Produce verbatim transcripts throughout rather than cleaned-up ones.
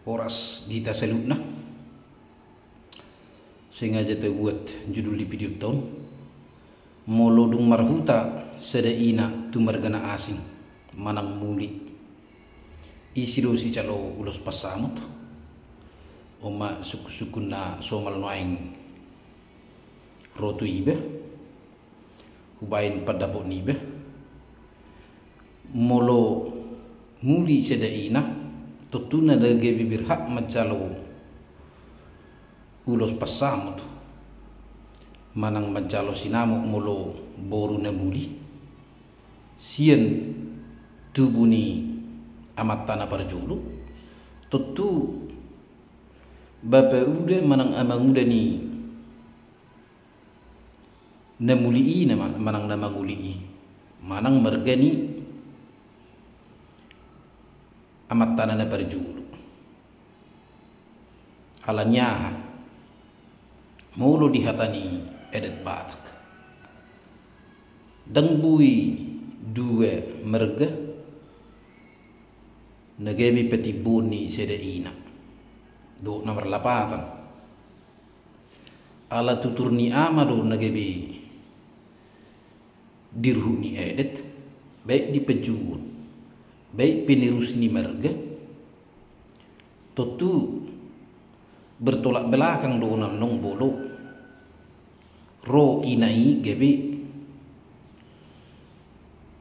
Horas di hita saluhutna. Sengaja tabuat judul di video on, molo dung marhuta sada ina tu marga na asing manang muli, ise do sijalo ulos pansamot? On ma sungkunsungkun na somal nuaeng ro tu iba. Hubaen pandapot niba, molo muli sada ina, tontu na gabe berhak manjalo ulos pansamot manang manjalo sinamot molo boru na muli sian tubu ni amanta na parjolo, tontu bapauda manang amanguda ni na muli i, na ma-, manang na mangoli i, manang marga ni amantana na parjolo. Alani aha? Molo di hata ni adat Batak, ndang boi dua marga na gabe patimboon ni sada ina dohot na marlapatan. Ala tutur ni ama do na gabe di ruhut ni adat, baik di panjouon, baik penerus ni marga, tontu bertolak belakang do on annon molo ro ina i gabe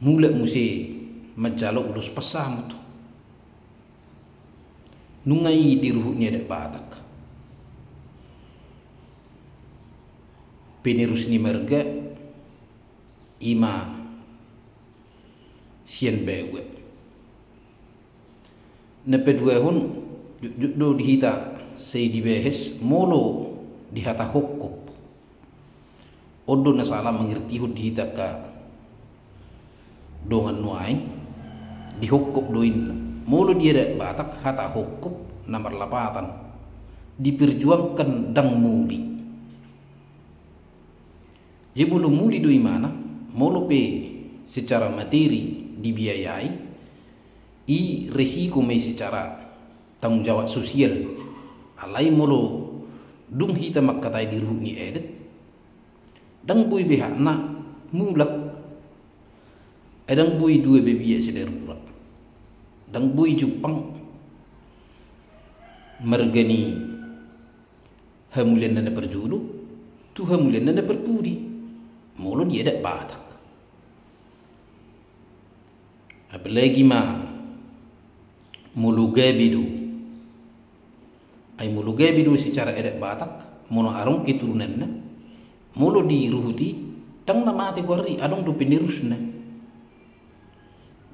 mulak muse manjalo ulos pansamot. Nunga i di ruhut ni adat Batak. Penerus ni marga i ma sian baoa. Na paduahon, jotjot do di hita sai dibahas molo di hata hongkop. On do na sala mangertihon di hita angka dongan nuaeng, di hongkop do inna. Molo di adat Batak hata hongkop na marlapatan diperjuangkan ndang muli. Jadi molo muli do imana, molo pe secara materi dibiayai, i resiko ma i secara tanggung jawab sosial. Alai molo dung hita mangkatai di ruhut ni adat, ndang boi be hakna mulak. Ai ndang boi dua be biak sada rura. Ndang boi jumpang marga ni hamulianna na parjolo tu hamulianna na parpudi molo di adat Batak. Apalagi ma molo gabe do. Ai molo gabe do secara adat Batak, molo adong keturunanna, molo di ruhut i, ndang na mate goar i, adong do penerusna.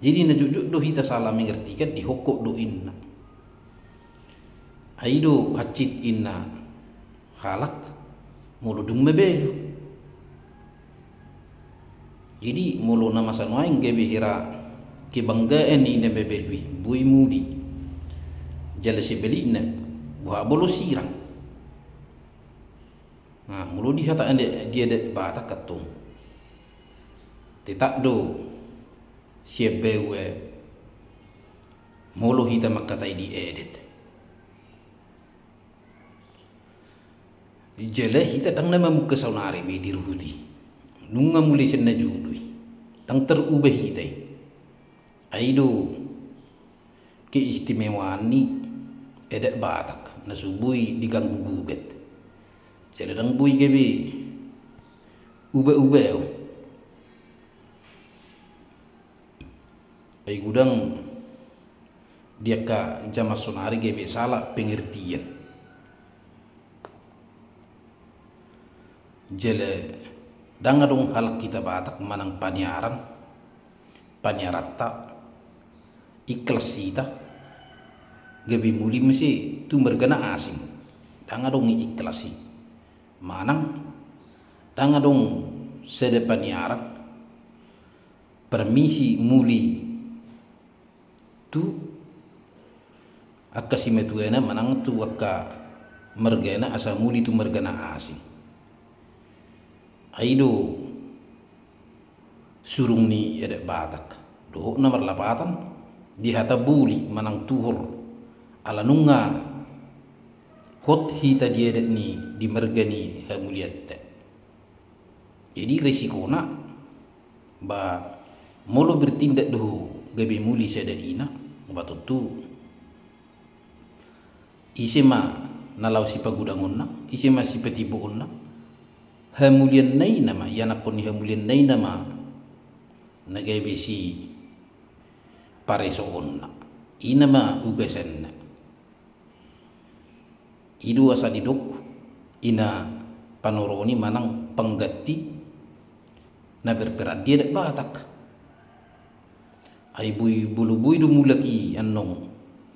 Jadi na jotjot do hita sala mengertikan di hongkop do inna. Ai do hansit inna halak molo dung mabalu. Jadi molo na masa nuaeng gabe hira kebanggaan ni na mabalu i, boi muli. Jala sebalikna, boha bolo sirang. Nah, molo di hata ande di adat Batak antong, tetap do sian baoa molo hita mangkatai di adat. Jala hita ndang na mamungka saonari be di ruhut i. Nunga mulai sian na jolo i. Ndang terubah hita i. Ai do keistimewaan ni adat Batak na so boi diganggu gugat. Jala ndang boi gabe uba-uba. Ai godang di angka jaman saonari gabe sala pengertian. Jala ndang adong halak hita Batak manang paniaran, paniaranta ikhlas hita gabe muli muse tu marga na asing. Ndang adong i ikhlas i. Manang ndang adong sada paniaran permisi muli tu angka simatuana manang tu angka margana asa muli tu marga na asing. Ai do surung ni adat Batak dohot na marlapatan di hata boli manang tuhor. Ala nunga hot hita di adat ni di marga ni hamulianta. Jadi resikona ba molo bertindak do ho gabe muli sada ina, ba tontu ise ma na laho sipagodangonna, ise ma sipatimboonna. Hamulianna i nama, ianakhon ni hamulianna i nama na gabe siparesoonna. I nama ugasanna. I do asa didok ina panoroni manang pangganti na berperan di adat Batak. Ai boi, molo boi do mulak i annon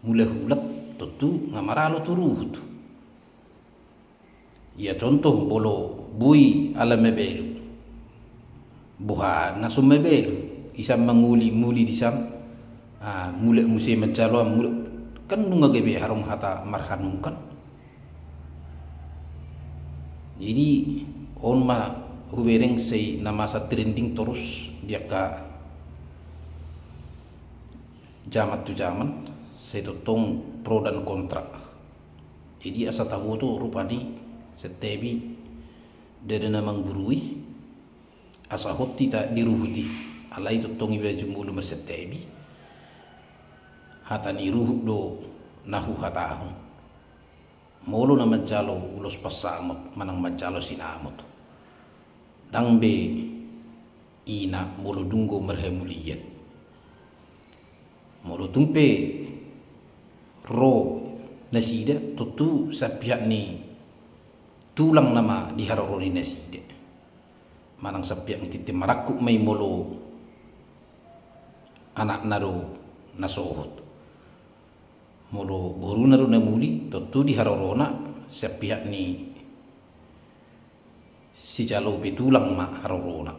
mulak hulak, tontu nga maralo tu ruhut. Ia contoh, molo boi ala mabalu, boha na so mabalu, i san mangoli muli di san, ah, mulak muse manjalo an mulak, kan nunga gabe harong hata marhanungkan. Jadi on ma hubereng sai na masa trending torus di angka jaman tu jaman, sai tongtong pro dan kontra. Jadi asa taboto rupani, santabi, ndada na manggurui, asa hot hita di ruhut i. Alai tongtong iba jumolo marsantabi, hata ni ruhut do na huhatahon. Molo na manjalo ulos pansamot manang manjalo sinamot, ndang be ina molo dung do marhamulian. Molo tung pe ro nasida, tontu sian pihak ni tulang nama di haroro ni nasida. Manang sian pihak ni tintin marangkup ma i molo anakna do na sohot. Molo boruna do na muli, tontu di harorona sian pihak ni sijalo pe tulang ma harorona.